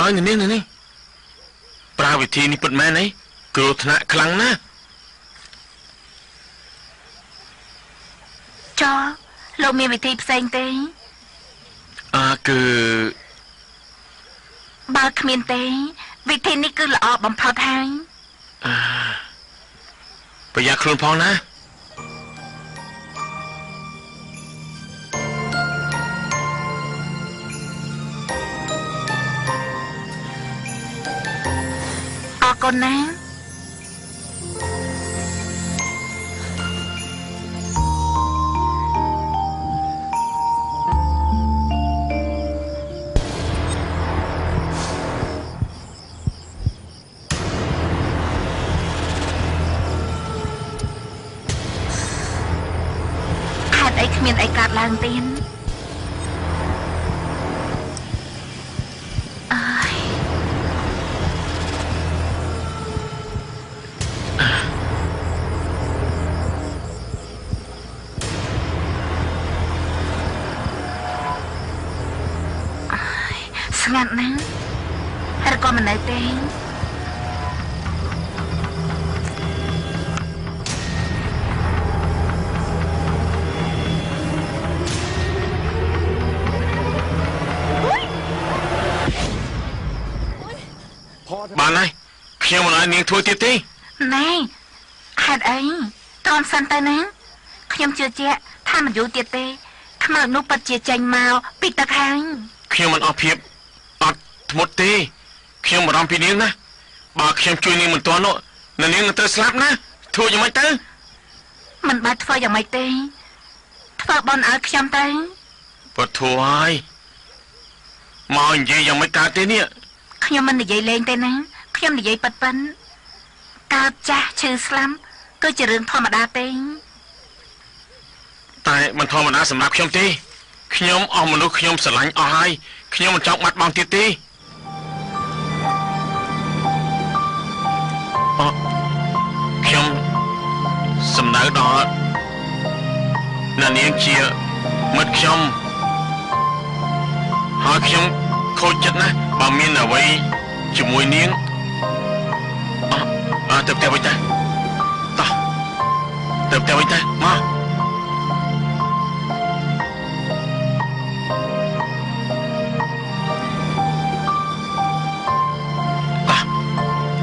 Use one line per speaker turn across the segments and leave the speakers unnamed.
ហើយនេះប្រើវិធីនេះពិតមែនអីគ្រោះថ្នាក់ខ្លាំងណាស់
ចោលោកមានវិធីផ្សេងទេ
អើគឺ
បើគ្មានទេវិធីនេះគឺល្អបំផុតហើយ
ប្រយ័ត្នខ្លួនផងណា
អរគុណណាគ្មានអីកើតឡើងទៀតអើយស្ងាត់ណាស់ហើយក៏មិននៅទេ
បានហើយខ្ញុំមិនឲ្យនាងធ្វើទៀតទេ
ណែហេតុអីតនសិនទៅណាខ្ញុំជឿជាក់ថាមិនយូរទៀតទេខ្មៅនោះពិតជាចេញមកពីទឹកហើយ
ខ្ញុំមិនអស់ភាពអត់ធ្មត់ទេខ្ញុំបារម្ភពីនាងណាបើខ្ញុំជួយនាងមិនទាន់នោះនាងនឹងត្រូវស្លាប់ណាធ្វើយ៉ាងម៉េចទៅ
មិនបាច់ធ្វើយ៉ាងម៉េចទេធ្វើបន់ឲ្យខ្ញុំទៅ
បើធូរហើយមកនិយាយយ៉ាងម៉េចកើតទេនេះ
ខ្ញុំមិននិយាយលេងទេណាខ្ញុំនិយាយប៉ិតប៉ិនកើតចាស់ឈឺស្លាប់គឺជារឿងធម្មតាទេ
តែមិនធម្មតាសម្រាប់ខ្ញុំទេខ្ញុំអស់មនុស្សខ្ញុំស្រឡាញ់អស់ហើយខ្ញុំមិនចង់បាត់បង់ទៀតទេអខ្ញុំសំដៅដល់អ្នកនាងជាមិត្តខ្ញុំហើយខ្ញុំខូចចិត្តណាស់បើមានអ្វីជាមួយនាងអើទៅផ្ទះវិញទៅតោះទៅផ្ទះវិញទៅមក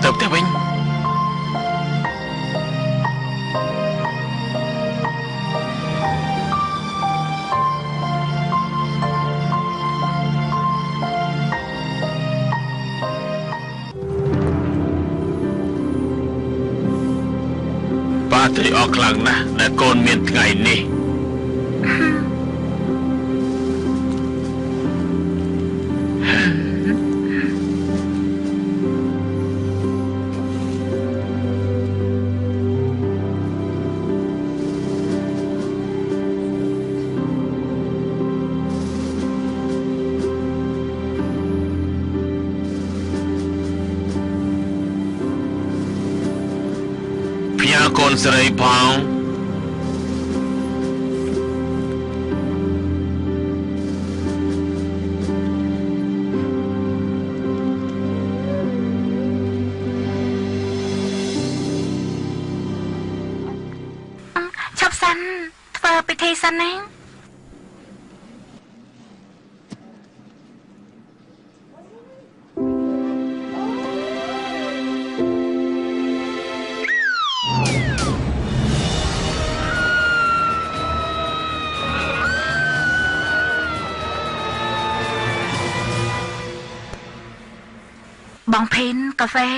តោះទៅផ្ទះវិញត្រេកអរខ្លាំងណាស់ដែលកូនមានថ្ងៃនេះកូនស្រីផង
ឈប់សិនធ្វើពិធីសិនណាបងភីនកាហ្វេ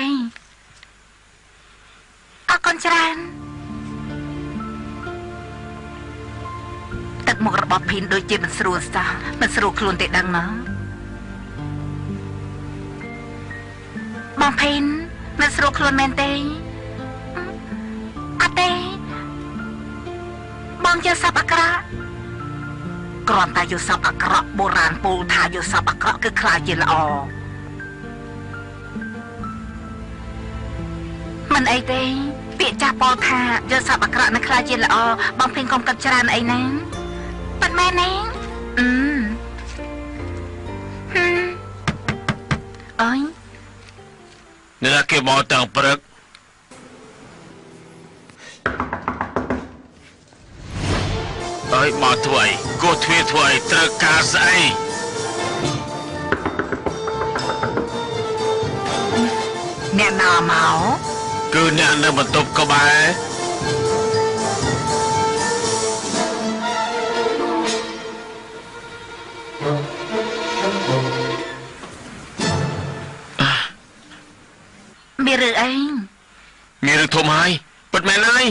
អរគុណច្រើនទឹកមុខរបស់ភីនដូចជាមិនស្រួលសោះមិនស្រួលខ្លួនទេដឹងណាបងភីនមិនស្រួលខ្លួនមែនទេអត់ទេបងយល់សពអាក្រក់គ្រាន់តែយល់សពអាក្រក់បុរាណពោលថាយល់សពអាក្រក់គឺខ្លាចជាល្អមិនអីទេពាក្យចាស់ពោលថាយល់សពអាក្រក់នឹងខ្លាចជាល្អបងភីនកុំកាត់ច្រើនអីណាប៉ិនមែនទេអឺ អើយ
អ្នកណាគេមកតាំងព្រឹកអើយមកធ្វើអីគោះទ្វារធ្វើអីត្រូវការស្អី
អ្នកណាមក
គឺអ្នកនៅបន្ទប់ក្បែរ
មានរឿងអី
មានរឿងធំហើយពិតមែនហើយ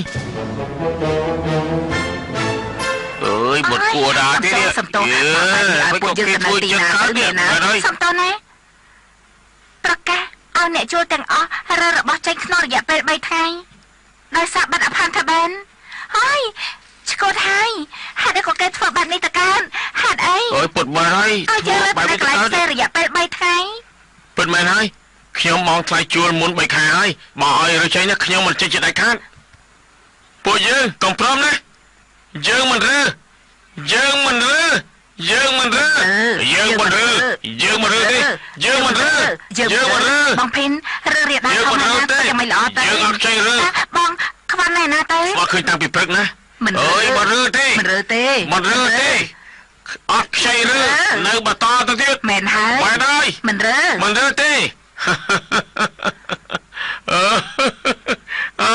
អើយបុតគួរដែរទេនេះ
សំទោសឲ្យពួកយើងទៅទីណាទៅណាសំទោសណាប្រកាសឲ្យអ្នកជួលទាំងអស់រើរបស់ចេញក្នុងរយៈពេល3ថ្ងៃដោយសារបាត់អផានថាបានហើយឆ្កួតហើយហេតុអីក៏គេធ្វើបែបនេះតកើនហេតុអី
អើយពុតបាត់ហើយ
ឲ្យយើងរើទៅកន្លែងផ្សេងរយៈពេល3ថ្ងៃ
ពិតមែនហើយខ្ញុំមកថ្លៃជួលមុន3ខែហើយបើឲ្យរើចេញណាខ្ញុំមិនចេញជាដាច់ខាតពួកយើងកុំព្រមណាយើងមិនរើយើងមិនរើយើងមិនរើយើងមិនរើយើងមិនរើទេយើងមិនរើយើងមិនរើ
បងភិនរើរៀបដល់ធម្មតាទៅយ៉ាងមិនល្អទៅ
យើងអត់ចេះរើ
បងខ្វាន់ណែណាទៅ
មកឃើញតាំងពីព្រឹកណា
មិន
អើយមិនរើទេ
មិនរើទេ
មិនរើទេអត់ខ្ចីរើនៅបន្តទៅទៀត
មែនហើយ
មែនហើយ
មិនរើ
មិនរើទេអឺអឺ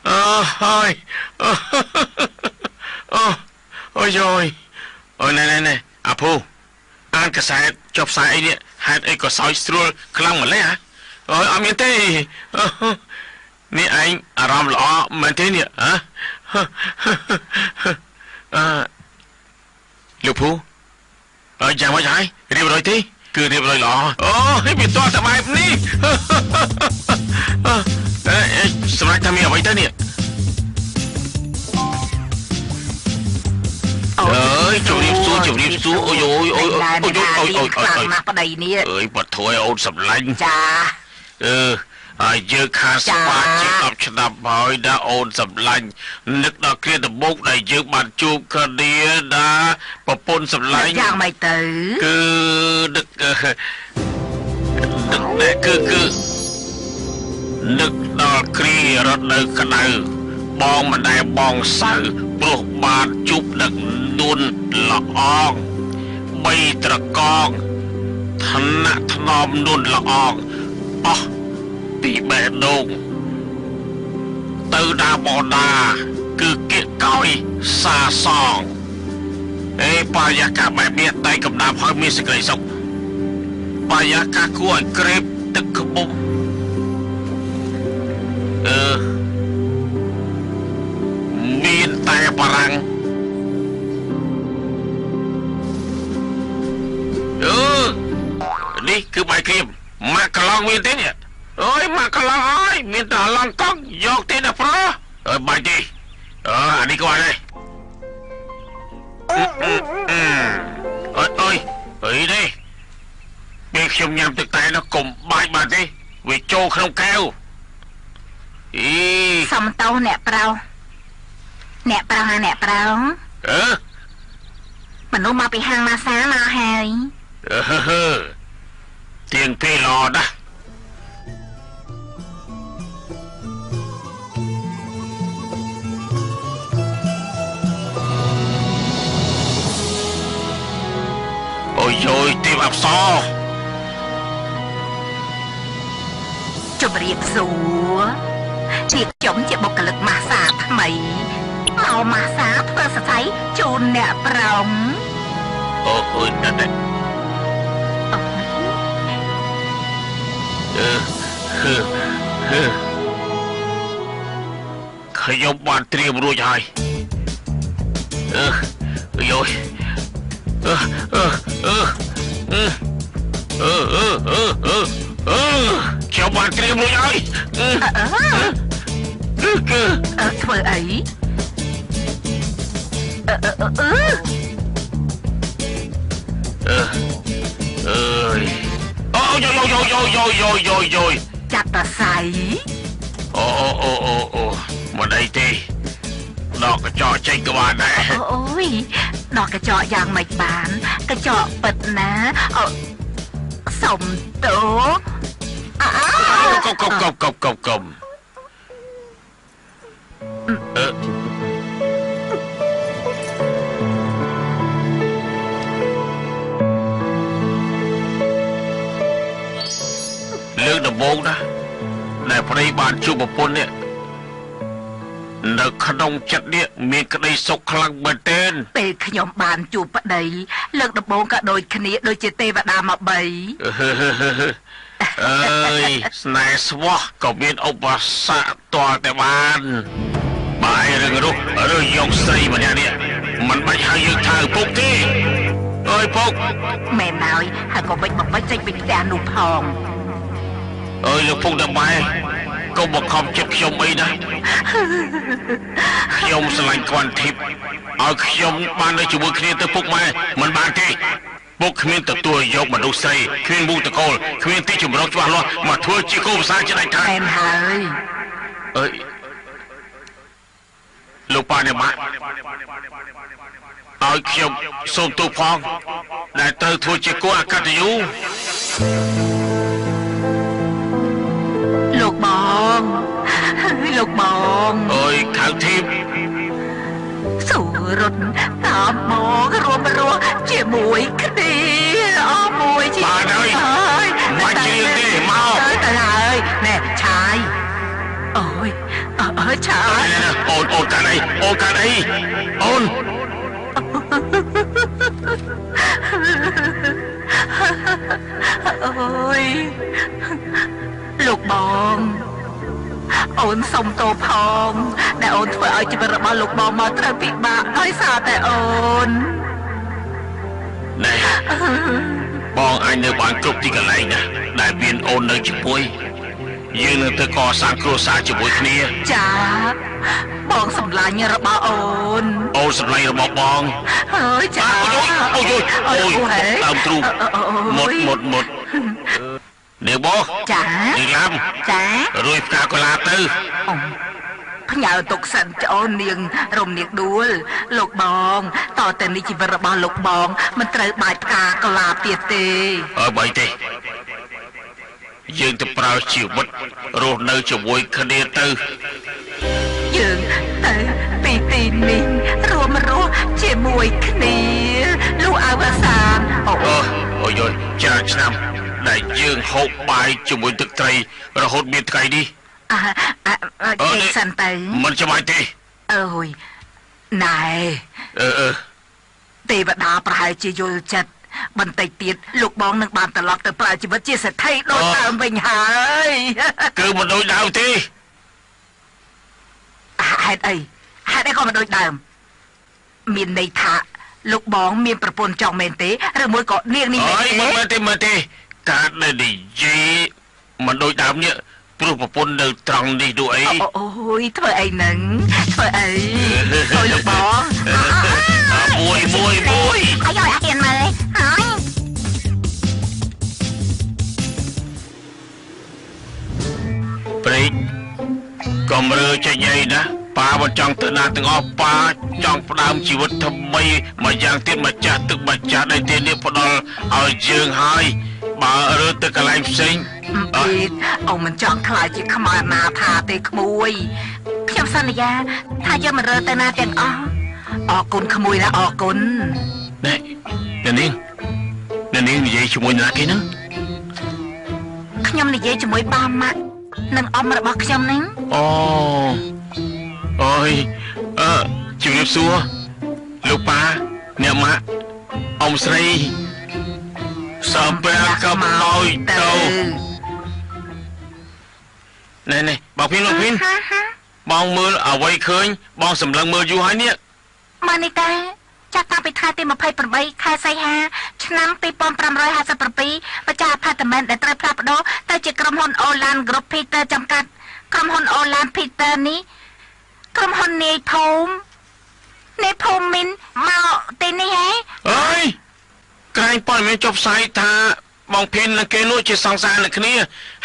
អើហើយអូអូយយអូយណែណែណែអាភូអានកសែតចុះផ្សាយអីនេះហេតុអីក៏សោយស្រួលខ្លាំងម្ល៉េះហ៎អូយអត់មានទេនេះឯងអារម្មណ៍ល្អមែនទេនេះហ៎អឺលោកភូអើយ៉ាងម៉េចហើយរៀបរយទេគឺរៀបរយល្អអូយវាតតែបែបនេះអេសម្រាប់ថាមានអ្វីទៅនេះអើយជម្រាបសួរជម្រាបសួរអូយអូយអូយអូយអូយអូយ
អូយណាស់ប្តីនេះ
អើយបថយអូនសម្លាញ់
ចា
អឺហើយយើងខាតស្បាជាង10ឆ្នាំហើយណាអូនសម្លាញ់នឹកដល់គ្រាដំបូងដែលយើងបានជួបគ្នាណាប្រពន្ធសម្លាញ់
យ៉ាងម៉េចទៅ
គឺនឹកនឹកនេះគឺគឺនឹកដល់គ្រារដូវក្តៅបងមិនដែលបងសៅព្រោះបានជួបដឹកនួនល្អងបីត្រកងឋានៈថ្នមនួនល្អងអស់ពីបេះដូងទៅដាបដាគឺគៀកកោយសាសងអេបរិយាកាសបែបនេះតែកំដាប់ហើយមានសេចក្តីសុខបរិយាកាសគួរឲ្យក្រេបទឹកក្បុំអឺមានតែបារាំងអឺនេះគឺបាយក្រៀមម៉ាក់កឡងមានទេនេះអើយម៉ាក់កឡងអើយមានតែឡងកង់យកទេណាប្រុសអើយបាយទេអើអានេះក៏បានដែរអើយអើយអីនេះពេលខ្ញុំញ៉ាំទឹកតែនោះកុំបាច់បានទេវាចូលក្នុងកែវអី
សំតោអ្នកប្រុសអ្នកប្រុសណាអ្នកប្រុស
អឺ
មនុស្សមកពីហាងម៉ាសាមកហើយ
អឺទៀងពេលល្អណាស់អូយយទេពអប្សរ
ជម្រាបសួរជាខ្ញុំជាបុគ្គលិកម៉ាសាថ្មីមកម៉ាសាធ្វើសរសៃជូនអ្នកប្រុង
អូអូយណែអឺហឺហឺខ្ញុំបានត្រៀមរួចហើយអឺយយអឺអឺអឺអឺអឺអឺអឺអឺអឺខ្ញុំបានត្រៀមរួចហើយ
អឺ
គឺ
អឺធ្វើអីអឺអឺអឺ
អឺអើយអូយយយយយយយយយ
ចាប់តសៃ
អូអូអូអូអូមិនអីទេដកកញ្ចក់ចេញក៏បានដែរ
អូយដកកញ្ចក់យ៉ាងម៉េចបាន កញ្ចក់ពិតណាអូ សុំទោ
កុំកុំកុំកុំកុំកុំអឺលើកដំបូងណាដែលប្តីបានជួបប្រពន្ធនេះនៅក្នុងចិត្តនេះមានក្តីសុខខ្លាំងមែនទែន
ពេលខ្ញុំបានជួបប្តីលើកដំបូងក៏ដូចគ្នាដូចជាទេវតាមកបី
អើយស្នេហ៍ស្វោះក៏មានឧបសគ្គតលតែបានបាយរឿងរុះឬយកស្រីម្នាក់នេះមិនបាច់ហៅយើងថាឪពុកទេអើយពុក
មែនហើយហើយក៏វិចបិចចេញពីផ្ទះនោះផង
អើយលោកពុកដល់ម៉ែកុំបង្ខំចិត្តខ្ញុំអីណាខ្ញុំស្រឡាញ់គន់ធីបឲ្យខ្ញុំបាននៅជាមួយគ្នាទៅពុកម៉ែមិនបានទេពុកគ្មានទទួលយកមនុស្សស្រីគ្មានមូលតកូលគ្មានទីជម្រកច្បាស់លាស់មកធ្វើជាគោភាសាជាដាច់ខាត
មែនហើយ
អើយលោកប៉ាអ្នកម៉ាក់ឲ្យខ្ញុំសូមទោសផងដែលត្រូវធ្វើជាគោអកតញ្ញូ
លោកបងលោកបង
អើយខៅធីប
ស៊ូរត់តាមបងរួមរស់ជាមួយគ្នាអស់មួយជី
បានហើយមកជឿទេមក
ទៅហើយណែឆាយអូយអើយឆាយ
អូនអូនកាន់អីអូនកាន់អីអូន
អូយលោកបងអូនសុំទោសផងដែលអូនធ្វើឲ្យជីវិតរបស់លោកបងមកត្រូវពិបាកដោយសារតែអូន
ណែបងអាចនៅបានគ្រប់ទីកន្លែងណាដែលមានអូននៅជាមួយយើងនឹងទៅកសាងគ្រួសារជាមួយគ្នា
ចាបងសម្លាញ់របស់អូន
អូនសម្លាញ់របស់បង
ហើយចា
អូយអូយអូយដើមទ្រូងមុតមុតមុតនាងបង
ចា
នាងឡាំ
ចា
រួយផ្កាកុលាបទៅ
ផ្ញើទុកសិនច្អូននាងរំនាងដួលលោកបងតតែនេះជីវិតរបស់លោកបងមិនត្រូវបាច់ផ្កាកុលាបទៀតទេ
អើយបីទេយើងទៅប្រើជីវិតរស់នៅជាមួយគ្នាទៅ
យើងទៅពីទីនេះរួមរស់ជាមួយគ្នាលុះអវសាន
អូអូយច្រើនឆ្នាំដែលយើងហូបបាយជាមួយទឹកត្រីរហូតមានថ្ងៃនេះ
អើគេសិនទៅ
មិនចាំបាច់ទេ
អើយណែ
អឺអឺ
ទេវតាប្រហែលជាយល់ចិត្តបន្តិចទៀតលោកបងនឹងបានត្រឡប់ទៅប្រើជីវិតជាសេដ្ឋីដូចដើមវិញហើយ
គឺមិនដូចដើមទេ
ហេតុអីហេតុអីក៏មិនដូចដើមមានន័យថាលោកបងមានប្រពន្ធចង់មែនទេឬមួយក៏នាងនេះមែនទេ
មិនទេមិនទេការដែលនិយាយមិនដូចដើមនេះព្រោះប្រពន្ធនៅត្រង់នេះដូចអី
អូយធ្វើអីនឹងធ្វើអីអូយលោកបង
មួយមួយមួយ
អាយអាហ៊ានមើលហើយ
ព្រេកកុំរើចេញអីណាប៉ាមិនចង់ទៅណាទាំងអស់ប៉ាចង់ផ្ដើមជីវិតថ្មីមួយយ៉ាងទៀតម្ចាស់ទឹកម្ចាស់ដីទៀតនេះផ្ដល់ឲ្យយើងហើយបើរើទៅកន្លែងផ្សេង
អីអូមិនចង់ខ្លាចជាខ្មៅណាថាទេក្មួយខ្ញុំសន្យាថាយើងមិនរើទៅណាទាំងអស់អរគុណក្មួយណាអរគុណ
ណែអ្នកនាងអ្នកនាងនិយាយជាមួយនរណាគេហ្នឹង
ខ្ញុំនិយាយជាមួយបាម៉ាក់និងអ៊ំរបស់ខ្ញុំហ្នឹង
អូអូយអឺជំរាបសួរលោកប៉ាអ្នកម៉ាក់អ៊ំស្រីសាពះកុំឲ្យទៅណែណែបងភីនបងភីនបងមើលអ្វីឃើញបងសម្លឹងមើលយូរហើយនេះ
មកនេះតាចាប់តាំងពីថ្ងៃទី28ខែសីហាឆ្នាំ2557ម្ចាស់អាផាតមិនដែលត្រូវផ្លាស់ប្ដូរទៅជាក្រុមហ៊ុនអូឡាន Group Peter ចំកាត់ក្រុមហ៊ុនអូឡាន Peter នេះក្រុមហ៊ុននាយភូមិនាយភូមិមីនមកទីនេះហ៎
អើយក្រែងព័ត៌មានចុះផ្សាយថាបងភិននិងគេនោះជាសង្សារនឹងគ្នា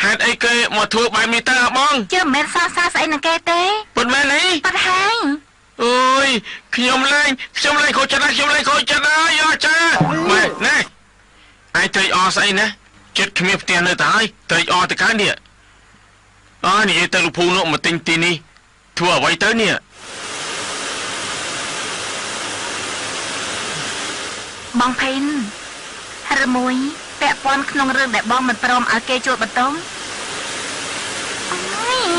ហេតុអីគេមកធ្វើបែបនេះទៅបង
ជឿមិនមែនសង្សារស្អីនឹងគេទេ
ពិតមែនអី
ប៉ាត់ហើយ
អូយខ្ញុំលែងខ្ញុំលែងខូចចិត្តហើយខ្ញុំលែងខូចចិត្តហើយអាចារ្យម៉ែណែឯងត្រេកអរស្អីណា ចិត្តគ្មានផ្ទះនៅទៅហើយត្រេកអរទៅកើតនេះអើនិយាយទៅលោកភូនោះមកទិញទីនេះធ្វើអ្វីទៅនេះ
បងភិនឬមួយពាក់ព័ន្ធក្នុងរឿងដែលបងមិនព្រមឲ្យគេជួលបន្ទប់អើយ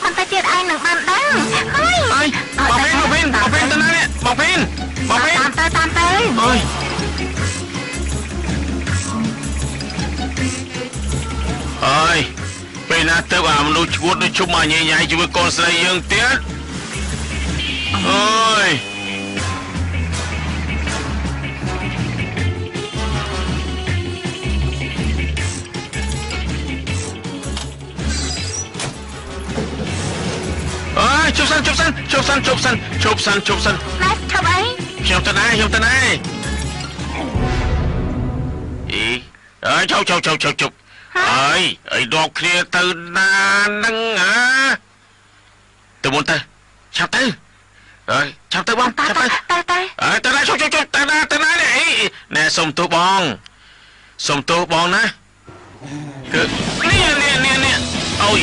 មិនតែទៀតឯងនឹងបានដឹងហើយ
បងភិនបងភិនបងភិនទៅណានេះបងភិនបងភិន
តាមទៅតាមទៅ
អើយអើយពេលណាទៅអាមនុស្សឈួតដូចជុំមកញ៉ៃញ៉ៃជាមួយកូនស្រីយើងទៀតអើយអើយជប់សិនជប់សិនជប់សិនជប់សិនជប់សិនជប់សិន
ណែឈប់អី
ខ្ញុំទៅណាខ្ញុំទៅណាអីអើយជប់ជប់ជប់ជប់ជប់អើយអីដកគ្នាទៅណានឹងហ៎ទៅមុនទៅឆាប់ទៅអើយឆាប់ទៅបងឆាប់ទៅ
ទៅ
អើយទៅណាជប់ជប់ជប់ទៅណាទៅណានេះអីណែសុំទោសបងសុំទោសបងណាគឺនេះនេះនេះនេះអូយ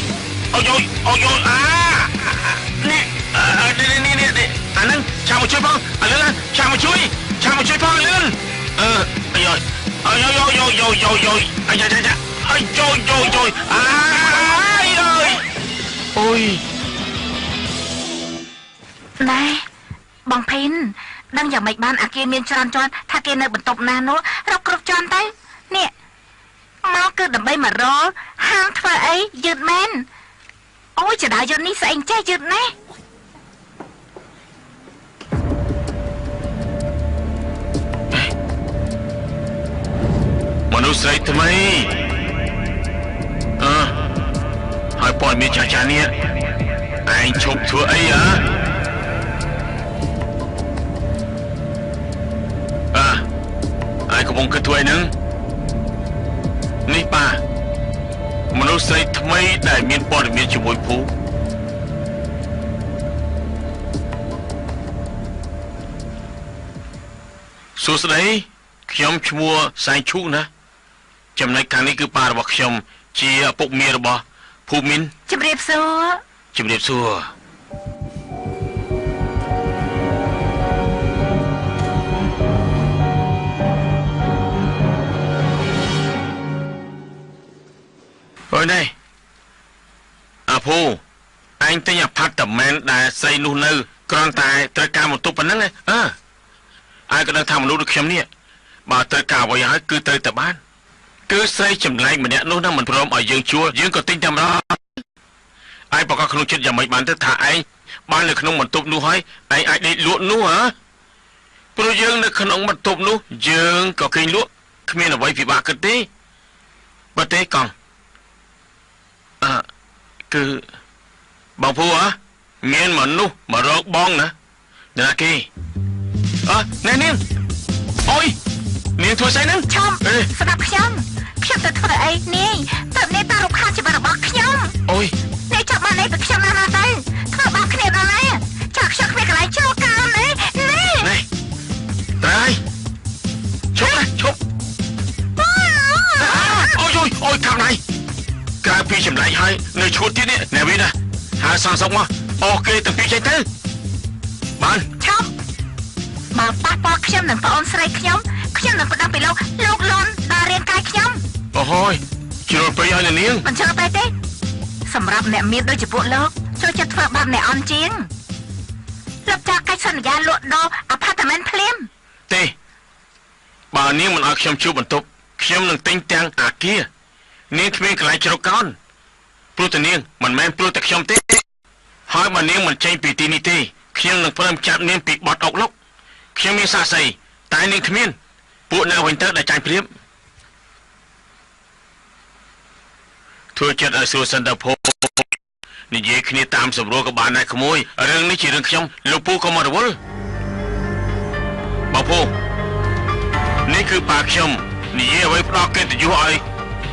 អូយអូយអូយអានេះនេះនេះនេះអាហ្នឹងឆាប់មកជួយបងអាលឿនឆាប់មកជួយឆាប់មកជួយផងលឿនអឺអាយអាយយយយយយយអាយអាយអាយយយយយអាយអើយអូយ
ណែបងភិនដឹងយ៉ាងម៉េចបានអាគារមានច្រើនជាន់ថាគេនៅបន្ទប់ណានោះរកគ្រប់ជាន់ទៅនេះមកគឺដើម្បីមករលហាមធ្វើអីយឺតមែនអូយចដាយន្តនេះស្អីចេះយឺតណាស់
មនុស្សស្រីថ្មីអើហើយព័ត៌មានចាស់ចាស់នេះឯងឈប់ធ្វើអីហ៎អើឯងកំពុងគិតធ្វើអីហ្នឹងនេះប៉ាមនុស្សស្រីថ្មីដែលមានព័ត៌មានជាមួយភូសួស្តីខ្ញុំឈ្មោះសែងឈូកណាចំណែកខាងនេះគឺប៉ារបស់ខ្ញុំជាឪពុកមារបស់ភូមិន
ជម្រាបសួរ
ជម្រាបសួរអើយនេះអាភូឯងទិញអាផាតមែនដែលស្រីនោះនៅគ្រាន់តែត្រូវការបន្ទប់ប៉ុណ្ណឹងអើឯងក៏ដឹងថាមនុស្សដូចខ្ញុំនេះបើត្រូវការអ្វីហើយគឺត្រូវតែបានគឺស្រីចម្លែកម្នាក់នោះនឹងមិនព្រមឲ្យយើងជួលយើងក៏ទិញតែម្ដងឯងប្រកាសក្នុងចិត្តយ៉ាងម៉េចបានទៅថាឯងបាននៅក្នុងបន្ទប់នោះហើយឯងអាចដេកលក់នោះហ៎ព្រោះយើងនៅក្នុងបន្ទប់នោះយើងក៏គេងលក់គ្មានអ្វីពិបាកគិតទេបើទេកង់អើគឺបងភូហ៎មានមនុស្សមករកបងណាណាគេអើណែនាងអូយនាងធ្វើស្អីហ្នឹង
ឈប់ស្ដាប់ខ្ញុំខ្ញុំទៅធ្វើអីនាងទៅនេះតារំខានជីវិតរបស់ខ្ញុំ
អូយ
នេះចាប់បានអីពីខ្ញុំណាស់ទៅធ្វើបាបគ្នាដល់ណាចាក់ខ្ញុំគ្មានកន្លែងចូលកាលនេះនេះ
នេះត្រៃឈប់ណាឈប់អូយអូយអូយខាងណៃក្រៅពីចម្លែកហើយនៅឈួតទៀតនេះណែវិញណាហើយសងសុកមកអូគេទាំងពីរចេញទៅបាន
ឈប់បើប៉ះពាល់ខ្ញុំនិងប្អូនស្រីខ្ញុំខ្ញុំនឹងផ្ដាំពីលោកលោកលន់ដល់រាងកាយខ្ញុំ
អូហូយជ្រុលពេកហើយនាង
មិនជ្រុលពេកទេសម្រាប់អ្នកមានដូចជាពួកលោកចូលចិត្តធ្វើបាបអ្នកអន់ជាងលុបចោលកិច្ចសន្យាលក់ដូរអាផាតមែនភ្លាម
ទេបើនាងមិនឲ្យខ្ញុំជួបបន្ទប់ខ្ញុំនឹងទិញទាំងអាគារនាងគ្មានកន្លែងជ្រកកោនព្រោះតែនាងមិនមែនព្រោះតែខ្ញុំទេហើយបើនាងមិនចេញពីទីនេះទេខ្ញុំនឹងព្រមចាប់នាងពីបត់អុកលុកខ្ញុំមានសាក្សីតែនាងគ្មានពួកណាវិញទៅដែលចាញ់ព្រាបធ្វើចិត្តឲ្យស្រួលសិនទៅភោនិយាយគ្នាតាមសម្រួលក៏បានដែរក្មួយរឿងនេះជារឿងខ្ញុំលោកពូក៏មករវល់បងពូនេះគឺប៉ាខ្ញុំនិយាយអ្វីផ្ដល់កិត្តិយសឲ្យ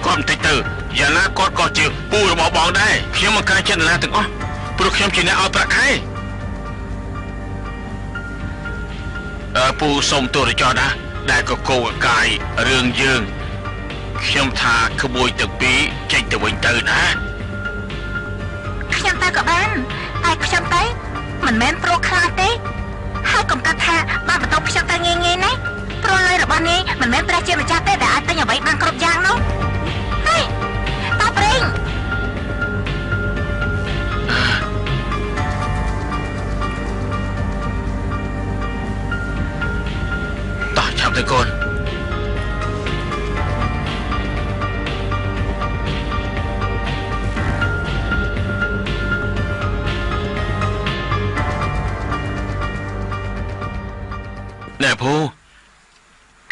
គាត់បន្តិចទៅយ៉ាងណាគាត់ក៏ជាពូរបស់បងដែរខ្ញុំមិនការចិត្តណាទាំងអស់ព្រោះខ្ញុំជាអ្នកឲ្យប្រាក់ខែអើពូសុំទោសទៅចោះណាដែលក៏កោកកាយរឿងយើង ខ្ញុំថាក្មួយទាំងពីរចេញទៅវិញទៅណា
ខ្ញុំទៅក៏បានតែខ្ញុំទៅមិនមែនព្រោះខ្លាចទេហើយកុំកាត់ថាបានបន្ទប់ខ្ញុំទៅងាយងាយណាព្រោះលុយរបស់នាយមិនមែនព្រះជាម្ចាស់ទេដែលអាចទិញអ្វីបានគ្រប់យ៉ាងនោះហើយតើប្រេង
តោះឆាប់ទៅកូនណែភូ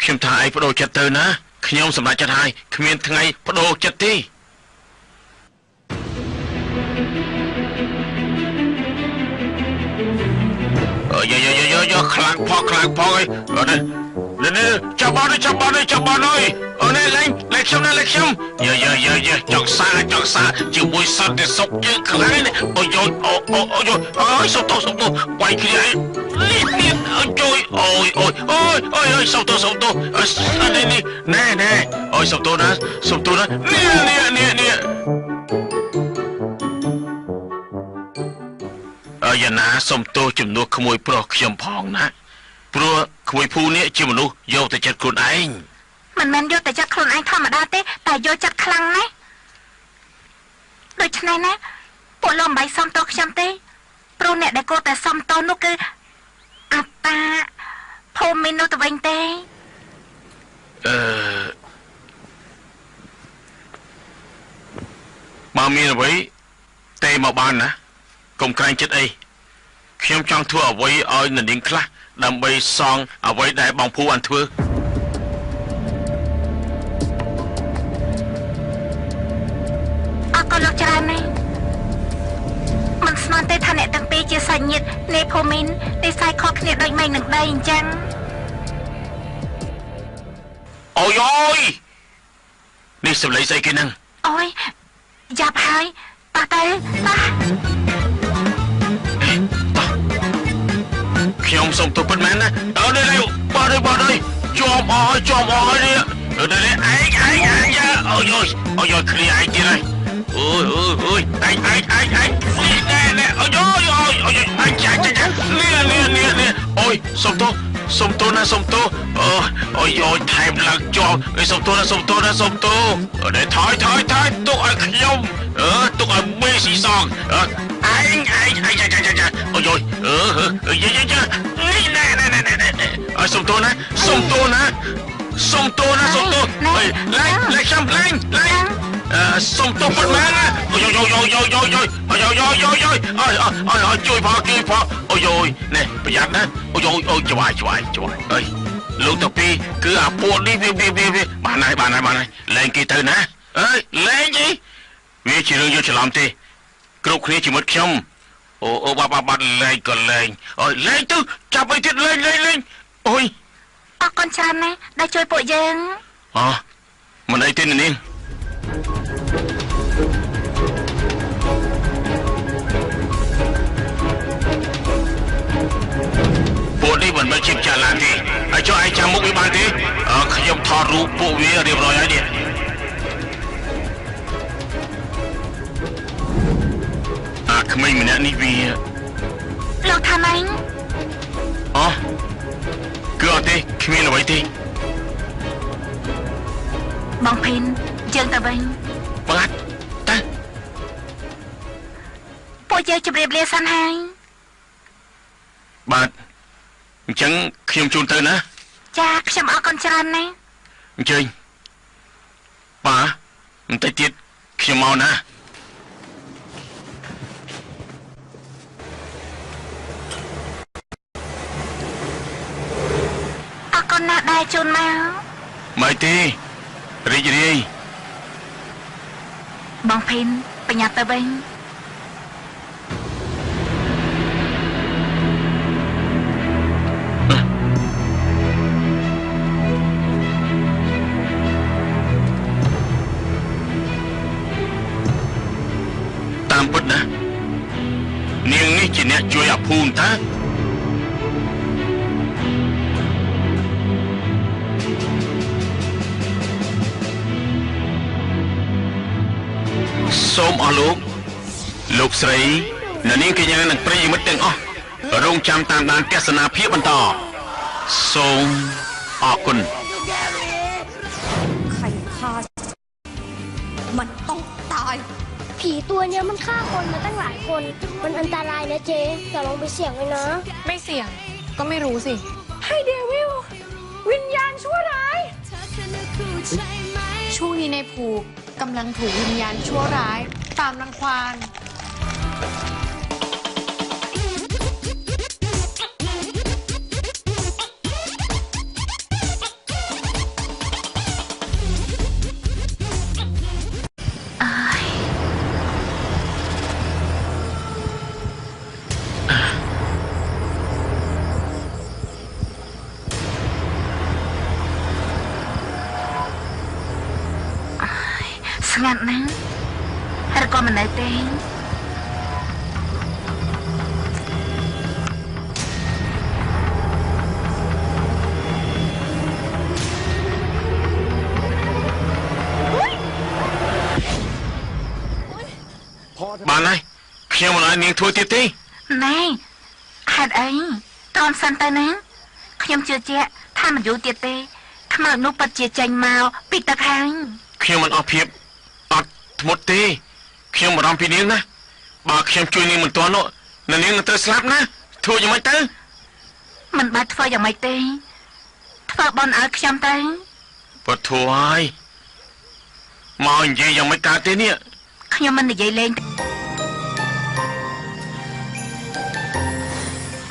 ខ្ញុំថាឯងបដូរចិត្តទៅណាខ្ញុំសម្រេចចិត្តហើយគ្មានថ្ងៃបដូរចិត្តទេអើយយយយខ្លាំងផកខ្លាំងផកអីនេះនេះចាប់បានចាប់បានចាប់បានហើយអូនេះលេងលេងខ្ញុំណាលេងខ្ញុំយយយយចង់សាចង់សាជាមួយសន្តិសុខយើងខ្លាំងនេះអូយអូអូអូយអូយសុំទោសសុំទោសវាយគ្នាឯងនេះទៀតជួយអូយអូយអូយអូយអូយសុំទោសសុំទោសនេះនេះណែណែអូយសុំទោសណាសុំទោសណានេះនេះនេះនេះអើយ៉ាណាសុំទោសជំនួសក្មួយប្រុសខ្ញុំផងណាព្រោះក្មួយភូនេះជាមនុស្សយកតែចិត្តខ្លួនឯង
មិនមែនយកតែចិត្តខ្លួនឯងធម្មតាទេតែយកចិត្តខ្លាំងណាស់ដូច្នេះណាពួកលោកមិនបាច់សុំទោសខ្ញុំទេព្រោះអ្នកដែលគួរតែសុំទោសនោះគឺអតាភូមិនោះទៅវិញទេ
អឺបើមានអ្វីទេមកបានណាកុំក្រែងចិត្តអីខ្ញុំចង់ធ្វើអ្វីឲ្យនាងខ្លះដើម្បីសងអ្វីដែលបងភូបានធ្វើ
អរគុណលោកច្រើនណាស់មិនស្មានទេថាអ្នកទាំងពីរជាសាច់ញាតិនៃភូមិនិស័យខុសគ្នាដូចមេឃនឹងដីអញ្ចឹង
អូយអូយនេះសម្លេងស្អីគេហ្នឹង
អូយយ៉ាប់ហើយតោះទៅតោះ
ខ្ញុំសូមទោសពិតមែនណាអើនេះបាត់ហើយបាត់ហើយជាប់អស់ហើយជាប់អស់ហើយនេះនេះឯងឯងឯងអូយអូយអូយគ្នាឯងទៀតហើយអូយអូយអូយឯងឯងឯងឯងនេះណែណែអូយអូយអូយអូយឯងចាចាចានេះនេះនេះនេះអូយសូមទោសសូមទោសណាសូមទោសអូយអូយថែមឡើងជាប់សូមទោសណាសូមទោសណាសូមទោសនេះថយថយថយទុកឲ្យខ្ញុំអឺទុកឲ្យមេស៊ីសងឯងឯងឯងចាចាចាអូយអូយអឺយយយនេះណែណែណែណែអើសុំទោសណាសុំទោសណាសុំទោសណាសុំទោសអើយលែងលែងខ្ញុំលែងលែងអឺសុំទោសប៉ុន្មានណាអូយអូយអូយអូយអូយអូយអូយអូយអូយអូយអូយអូយអូយជួយផងជួយផងអូយអូយនេះប្រយ័ត្នណាអូយអូយអូយច្បាយច្បាយច្បាយអើយលោកតាពីគឺអាពួកនេះវាវាវាបានហើយបានហើយបានហើយលែងគេទៅណាអើយលែងអីវាជារឿងយកច្រឡំទេគ្រប់គ្នាជាមិត្តខ្ញុំអូអូបាបាបាត់លែងក៏លែងអូយលែងទៅចាប់អីទៀតលែងលែងលែងអូយ
អរគុណច្រើនណាស់ដែលជួយពួកយើង
អូមិនអីទេនាងពួកនេះមិនមែនជាម្ចាស់ឡានទេហើយចុះឯងចាំមុខវាបានទេខ្ញុំថតរូបពួកវារៀបរយហើយនេះអាក្មេងម្នាក់នេះវា
លោកថាម៉េច
អូគឺអត់ទេគ្មានអ្វីទេ
បងភីនយើងទៅវិញ
បាទតើ
ពួកយើងជម្រាបលាសិនហើយ
បាទអញ្ចឹងខ្ញុំជូនទៅណា
ចាខ្ញុំអរគុណច្រើនណាស់
អញ្ជើញបាទបន្តិចទៀតខ្ញុំមកណា
អរគុណណាស់ដែលជូនមក
មិនទេរីករាយ
បងភីនបញ្ញាទៅវិញ
តាមពិតណានាងនេះជាអ្នកជួយអាភូមិតា សូមអស់លោកលោកស្រីអ្នកនាងកញ្ញានិងប្រិយមិត្តទាំងអស់រងចាំតាមដានទស្សនាភាពបន្តសូមអរគុណ
ใครฆ่ามันต้องตาย
ผีตัวเนี้ยมันฆ่าคนมาตั้งหลายคนมันอันตรายนะเจ๊อย่าลองไปเสี่ยงเลยนะ
ไม่เสี่ยงก็ไม่รู้สิ
ให้เดวิลวิญญาณชั่วร้าย
ช่วงนี้ในภูกำลังถูกวิญญาณชั่วร้ายตามรังควาน
ស្ងាត់ណាស់ហើយក៏មិននៅទេ
បានហើយខ្ញុំមិនឲ្យនាងធ្វើទៀតទេ
ណែហេតុអីតនសិនទៅណាខ្ញុំជឿជាក់ថាមិនយូរទៀតទេខ្មោចនោះពិតជាចេញមកពីទឹកហើយ
ខ្ញុំមិនអស់ភាពអត់ធ្មត់ទេខ្ញុំបារម្ភពីនាងណាបើខ្ញុំជួយនាងមិនទាន់នោះនាងនឹងត្រូវស្លាប់ណាធ្វើយ៉ាងម៉េចទៅ
មិនបាច់ធ្វើយ៉ាងម៉េចទេធ្វើបន់ឲ្យខ្ញុំទៅ
ពធហើយមកនិយាយយ៉ាងម៉េចកើតទេនេះ
ខ្ញុំមិននិយាយលេង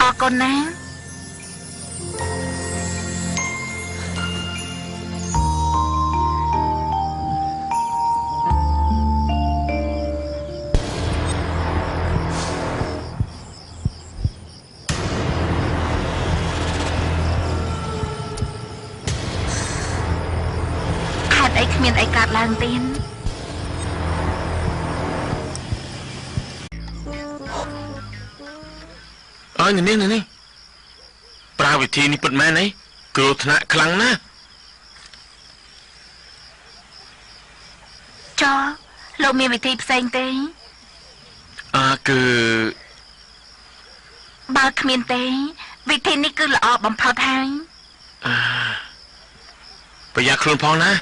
អរគុណណា គ្មានអីកើតឡើងទេ
អើយនេះនេះប្រើវិធីនេះពិតមែនអីគ្រោះថ្នាក់ខ្លាំងណាស់
ចលោកមានវិធីផ្សេងទេ
អើគឺ
បើគ្មានទេវិធីនេះគឺល្អបំផុតហើយ
អើប្រយ័ត្នខ្លួនផងណា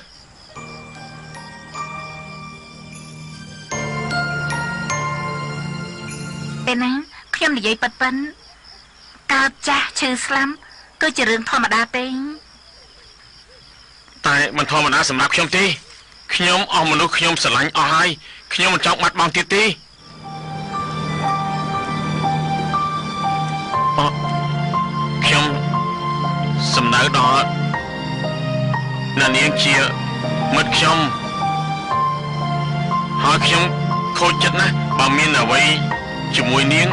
ពេលណាខ្ញុំនិយាយប៉ិនកើតចាស់ឈឺស្លាប់គឺជារឿងធម្មតាទេ
តែមិនធម្មតាសម្រាប់ខ្ញុំទេខ្ញុំអស់មនុស្សខ្ញុំស្រឡាញ់អស់ហើយខ្ញុំមិនចង់បាត់បង់ទៀតទេអខ្ញុំសំដៅដល់អ្នកនាងជាមិត្តខ្ញុំហើយខ្ញុំខូចចិត្តណាស់បើមានអ្វីជាមួយនាង